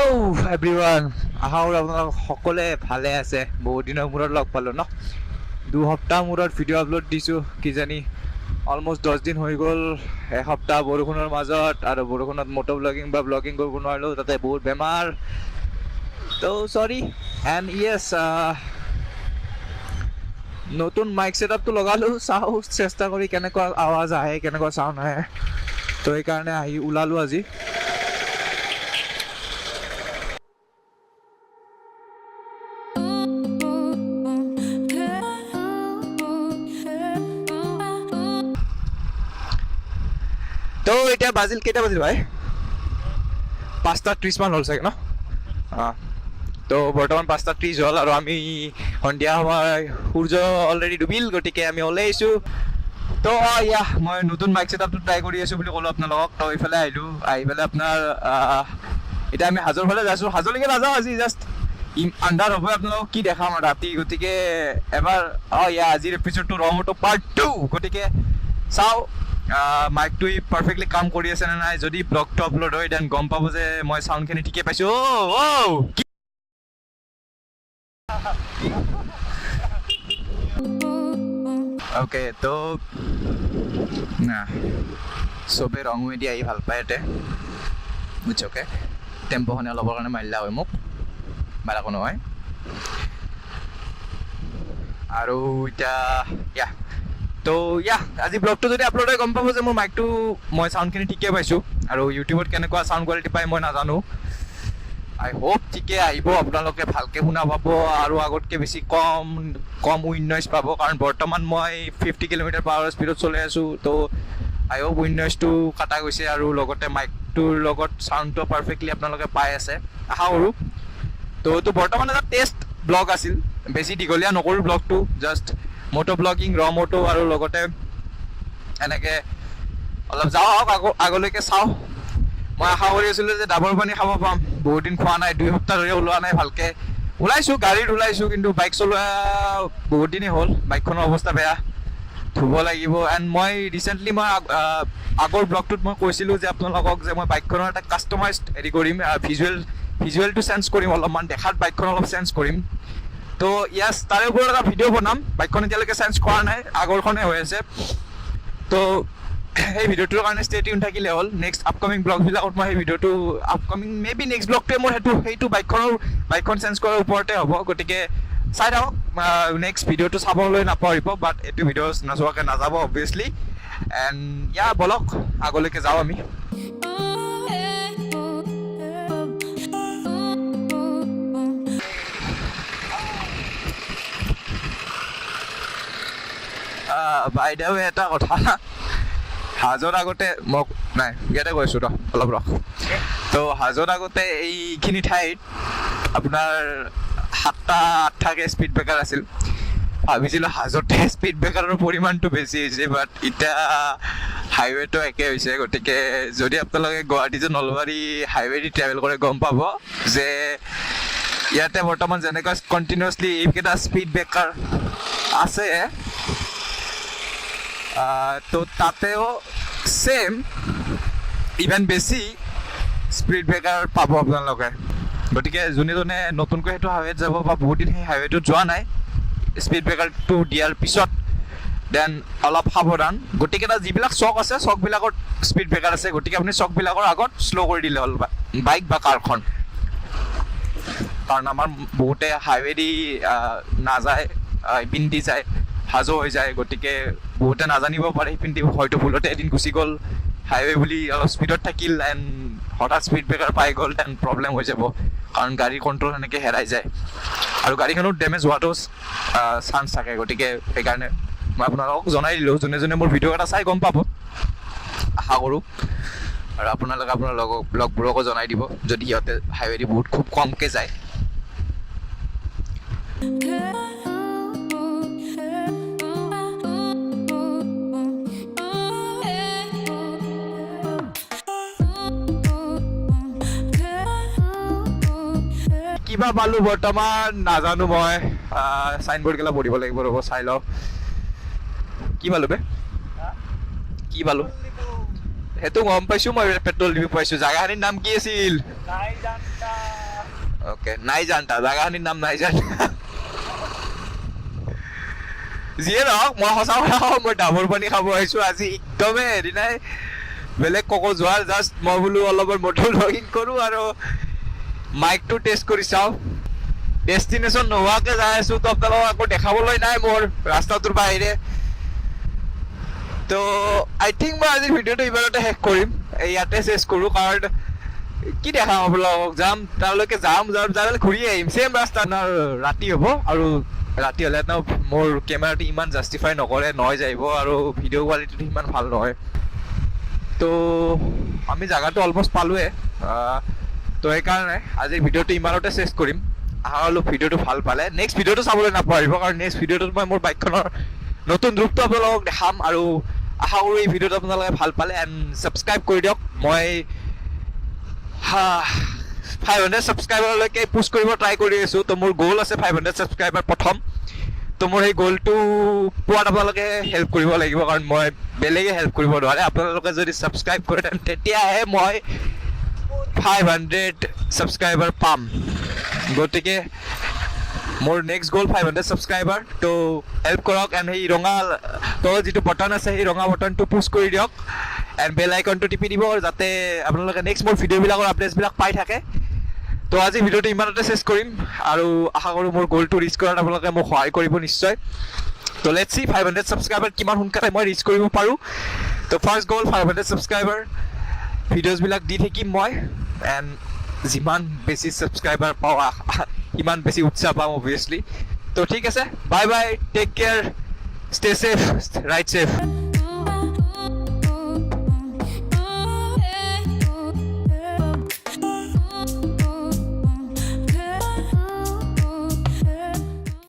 Everyone, আশা কৰোঁ আপোনালোক সকলোৱে ভালে আছে। বহুত দিনৰ মূৰত লগ পালোঁ ন? 2 সপ্তাহ মূৰত ভিডিঅ' আপলোড দিছোঁ। কিজানি অলমষ্ট 10 দিন হৈ গ'ল। এসপ্তাহ বৰষুণৰ মাজত আৰু বৰষুণত মটো ব্লগিং বা ব্লগিং কৰিব নোৱাৰিলোঁ, তাতে বহুত বেমাৰ, ত' চৰি। এণ্ড য়েছ, নতুন মাইক ছেটআপটো লগালোঁ। চাওঁ চেষ্টা কৰি কেনেকুৱা আৱাজ আহে, কেনেকুৱা চাউণ্ড আহে। ত' সেইকাৰণে আহি ওলালোঁ আজি। তো এতিয়া বাজিল, কেইটা বাজিল ভাই? 5টা 30মান হ'ল চাগে ন? অঁ, তো বৰ্তমান 5টা 30 হ'ল আৰু আমি সন্ধিয়া সময়, সূৰ্য অলৰেডি ডুবিল, গতিকে আমি ওলাই আহিছোঁ। তো ইয়া, মই নতুন মাইক ছেটআপটো ট্ৰাই কৰি আছোঁ বুলি ক'লোঁ আপোনালোকক। তো এইফালে আহিলোঁ, আহি পেলাই আপোনাৰ এতিয়া আমি হাজোৰ ফালে যাইছোঁ। হাজোলৈকে নাযাওঁ আজি, জাষ্ট আন্ধাৰ হ'ব, আপোনালোকক কি দেখাম ৰাতি। গতিকে এবাৰ ইয়া, আজিৰ এপিছডটো ৰ মটো পাৰ্ট 2। গতিকে চাওঁ মাইকটোৱে পাৰফেক্টলি কাম কৰি আছে নে নাই। যদি ব্লগটো আপলোড হয়, then গম পাব যে মই চাউণ্ডখিনি ঠিকে পাইছোঁ। অ' অ'কে, তো না চবে ৰং দি আহি ভাল পায় ইয়াতে, বুজিছ? অ'কে, টেম্প'খনে অলপৰ কাৰণে মাৰিলা হয় মোক, মাৰা একো নহয়। আৰু এতিয়া ইয়া, তো ইয়া, আজি ব্লগটো যদি আপলোড হয়, গম পাব যে মোৰ মাইকটো, মই চাউণ্ডখিনি ঠিকে পাইছোঁ। আৰু ইউটিউবত কেনেকুৱা চাউণ্ড কোৱালিটি পায় মই নাজানো। আই হোপ ঠিকে আহিব, আপোনালোকে ভালকৈ শুনা পাব আৰু আগতকৈ বেছি কম কম উইণ্ড নইজ পাব, কাৰণ বৰ্তমান মই 50 কিলোমিটাৰ পাৱাৰ স্পীডত চলাই আছোঁ। তো আই হোপ উইণ্ড নইজটো কটা গৈছে আৰু লগতে মাইকটোৰ লগত চাউণ্ডটো পাৰফেক্টলি আপোনালোকে পাই আছে, আশা কৰোঁ। তো তো বৰ্তমান এটা টেষ্ট ব্লগ আছিল, বেছি দীঘলীয়া নকৰোঁ ব্লগটো। জাষ্ট মটো ব্লগিং, ৰ মটো আৰু লগতে এনেকৈ অলপ যাওঁ, আহক, আগলৈকে চাওঁ। মই আশা কৰি আছিলোঁ যে ডাবৰ পানী খাব পাম, বহুত দিন খোৱা নাই, 2 সপ্তাহ ধৰি ওলোৱা নাই। ভালকৈ ওলাইছোঁ, গাড়ীত ওলাইছোঁ, কিন্তু বাইক চলোৱা বহুত দিনেই হ'ল। বাইকখনৰ অৱস্থা বেয়া, ধুব লাগিব। এণ্ড মই ৰিচেণ্টলি মই আগৰ ব্লগটোত মই কৈছিলোঁ যে আপোনালোকক যে মই বাইকখনৰ এটা কাষ্টমাইজ হেৰি কৰিম, ভিজুৱেলটো চেঞ্জ কৰিম, অলপমান দেখাত বাইকখন অলপ চেঞ্জ কৰিম। তো ইয়াছ, তাৰে ওপৰত এটা ভিডিঅ' বনাম। বাইকখন এতিয়ালৈকে চেঞ্জ কৰা নাই, আগৰখনে হৈ আছে। তো সেই ভিডিঅ'টোৰ কাৰণে ষ্টে টিউন থাকিলে হ'ল। নেক্সট আপকামিং ব্লগবিলাকত মই সেই ভিডিঅ'টো, আপকামিং মে বি নেক্সট ব্লগটোৱে মোৰ সেইটো বাইকখন চেঞ্জ কৰাৰ ওপৰতে হ'ব। গতিকে চাই থাকক, নেক্সট ভিডিঅ'টো চাবলৈ নাপাহৰিব। বাট এইটো ভিডিঅ' নাচোৱাকৈ নাযাব অবভিয়াছলি। এণ্ড ইয়া, বলক আগলৈকে যাওঁ আমি। বাইদেউ, এটা কথা, হাজোত আগতে মোক নাই, ইয়াতে কৈছোঁ ৰ অলপ ৰখ। তো হাজোত আগতে এইখিনি ঠাইত আপোনাৰ সাতটা আঠটাকৈ স্পীড ব্ৰেকাৰ আছিল। ভাবিছিলোঁ হাজোতে স্পীড ব্ৰেকাৰৰ পৰিমাণটো বেছি হৈছে, বাট এতিয়া হাইৱেটো একে হৈছে। গতিকে যদি আপোনালোকে গুৱাহাটী টু নলবাৰী হাইৱে দি ট্ৰেভেল কৰে, গম পাব যে ইয়াতে বৰ্তমান যেনেকুৱা কণ্টিনিউৱাছলি এইকেইটা স্পীড ব্ৰেকাৰ আছে, তো তাতেও ছেম, ইভেন বেছি স্পীড ব্ৰেকাৰ পাব আপোনালোকে। গতিকে যোনে যোনে নতুনকৈ সেইটো হাইৱেত যাব বা বহুত দিন সেই হাইৱেটোত যোৱা নাই, স্পীড ব্ৰেকাৰটো দিয়াৰ পিছত then অলপ সাৱধান। গতিকে তাত যিবিলাক চক আছে, চকবিলাকত স্পীড ব্ৰেকাৰ আছে, গতিকে আপুনি চকবিলাকৰ আগত শ্ল' কৰি দিলে হ'ল বাইক বা কাৰখন। কাৰণ আমাৰ বহুতে হাইৱে দি নাযায়, ইপিন দি যায়, হাজো হৈ যায়। গতিকে বহুতে নাজানিব পাৰে, সিপিন দি হয়তো ভুলতে এদিন গুচি গ'ল, হাইৱে বুলি অলপ স্পীডত থাকিল, এণ্ড হঠাৎ স্পীড ব্ৰেকাৰ পাই গ'ল, then problem হৈ যাব, কাৰণ গাড়ীৰ কণ্ট্ৰল সেনেকৈ হেৰাই যায় আৰু গাড়ীখনো ডেমেজ হোৱাটো চান্স থাকে। গতিকে সেইকাৰণে মই আপোনালোকক জনাই দিলোঁ। যোনে যোনে মোৰ ভিডিঅ' এটা চাই গম পাব আশা কৰোঁ, আৰু আপোনালোকে আপোনাৰ লগবোৰকো জনাই দিব, যদি সিহঁতে হাইৱে দি বহুত খুব কমকৈ যায়। কিবা পালোঁ বৰ্তমান নাজানো মই, চাইনবোৰ্ড গেলা পঢ়িব লাগিব, ৰ'ব চাই লওঁ। কি পালোঁ বে? কি পালোঁ সেইটো গম পাইছোঁ মই, পেট্ৰল ডিপু পাইছোঁ। জাগাখিনিৰ নাম কি আছিল? অ'কে, নাইজান্তা, জাগাখিনিৰ নাম নাইজান্তা। যিয়ে নহওক, মই সঁচা কথা কওঁ, মই ডাবৰ পানী খাব আহিছোঁ আজি। একদমেই হেৰি নাই, বেলেগ ককো যোৱাৰ। জাষ্ট মই বোলো অলপমান মটৰ ব্লগিং কৰোঁ আৰু মাইকটো টেষ্ট কৰি চাওঁ। ডেষ্টিনেশ্যন নোহোৱাকে যাই আছোঁ, তো আপোনালোকক আকৌ দেখাবলৈ নাই মোৰ ৰাস্তাটোৰ বাহিৰে। তো আই থিংক মই আজিৰ ভিডিঅ'টো ইমানতে শেষ কৰিম, এই ইয়াতে শেষ কৰোঁ। কাৰণ কি দেখাম আপোনালোকক? যাম তালৈকে, যাম যাম যাই পেলাই ঘূৰি আহিম ছেম ৰাস্তা। আপোনাৰ ৰাতি হ'ব আৰু ৰাতি হ'লে ন মোৰ কেমেৰাটো ইমান জাষ্টিফাই নকৰে, নইজ আহিব আৰু ভিডিঅ' কোৱালিটিটো সিমান ভাল নহয়। তো আমি জাগাটো অলমষ্ট পালোৱে। তো সেইকাৰণে আজিৰ ভিডিঅ'টো ইমানতে শেষ কৰিম। আশা কৰিলোঁ ভিডিঅ'টো ভাল পালে। নেক্সট ভিডিঅ'টো চাবলৈ নাপাহৰিব, কাৰণ নেক্সট ভিডিঅ'টোত মই মোৰ বাইকখনৰ নতুন ৰূপটো আপোনালোকক দেখাম। আৰু আশা কৰোঁ এই ভিডিঅ'টো আপোনালোকে ভাল পালে এণ্ড ছাবস্ক্ৰাইব কৰি দিয়ক। মই 500 ছাবস্ক্ৰাইবাৰলৈকে পুছ কৰিব ট্ৰাই কৰি আছোঁ। তো মোৰ গ'ল আছে 500 ছাবস্ক্ৰাইবাৰ প্ৰথম। তো মোৰ সেই গ'লটো পোৱাত আপোনালোকে হেল্প কৰিব লাগিব, কাৰণ মই বেলেগে হেল্প কৰিব নোৱাৰে। আপোনালোকে যদি ছাবস্ক্ৰাইব কৰে, তেতিয়াহে মই 500 ছাবস্ক্ৰাইবাৰ পাম। গতিকে মোৰ নেক্সট গ'ল 500 ছাবস্ক্ৰাইবাৰ। তো হেল্প কৰক এণ্ড সেই ৰঙা তলত যিটো বটন আছে, সেই ৰঙা বটনটো পুছ কৰি দিয়ক এণ্ড বেল আইকনটো টিপি দিব, যাতে আপোনালোকে নেক্সট মোৰ ভিডিঅ'বিলাকৰ আপডেটছবিলাক পাই থাকে। তো আজি ভিডিঅ'টো ইমানতে শেষ কৰিম আৰু আশা কৰোঁ মোৰ গ'লটো ৰিচ কৰাত আপোনালোকে মোক সহায় কৰিব নিশ্চয়। তো let's C 500 subscriber কিমান সোনকালে মই ৰিচ কৰিব পাৰোঁ। তো ফাৰ্ষ্ট গ'ল 500 ছাবস্ক্ৰাইবাৰ। ভিডিঅ'জবিলাক দি থাকিম মই এণ্ড যিমান বেছি ছাবস্ক্ৰাইবাৰ পাওঁ, সিমান বেছি উৎসাহ পাম অভিয়াছলি। তো ঠিক আছে, bye bye, take care, stay safe, ride safe.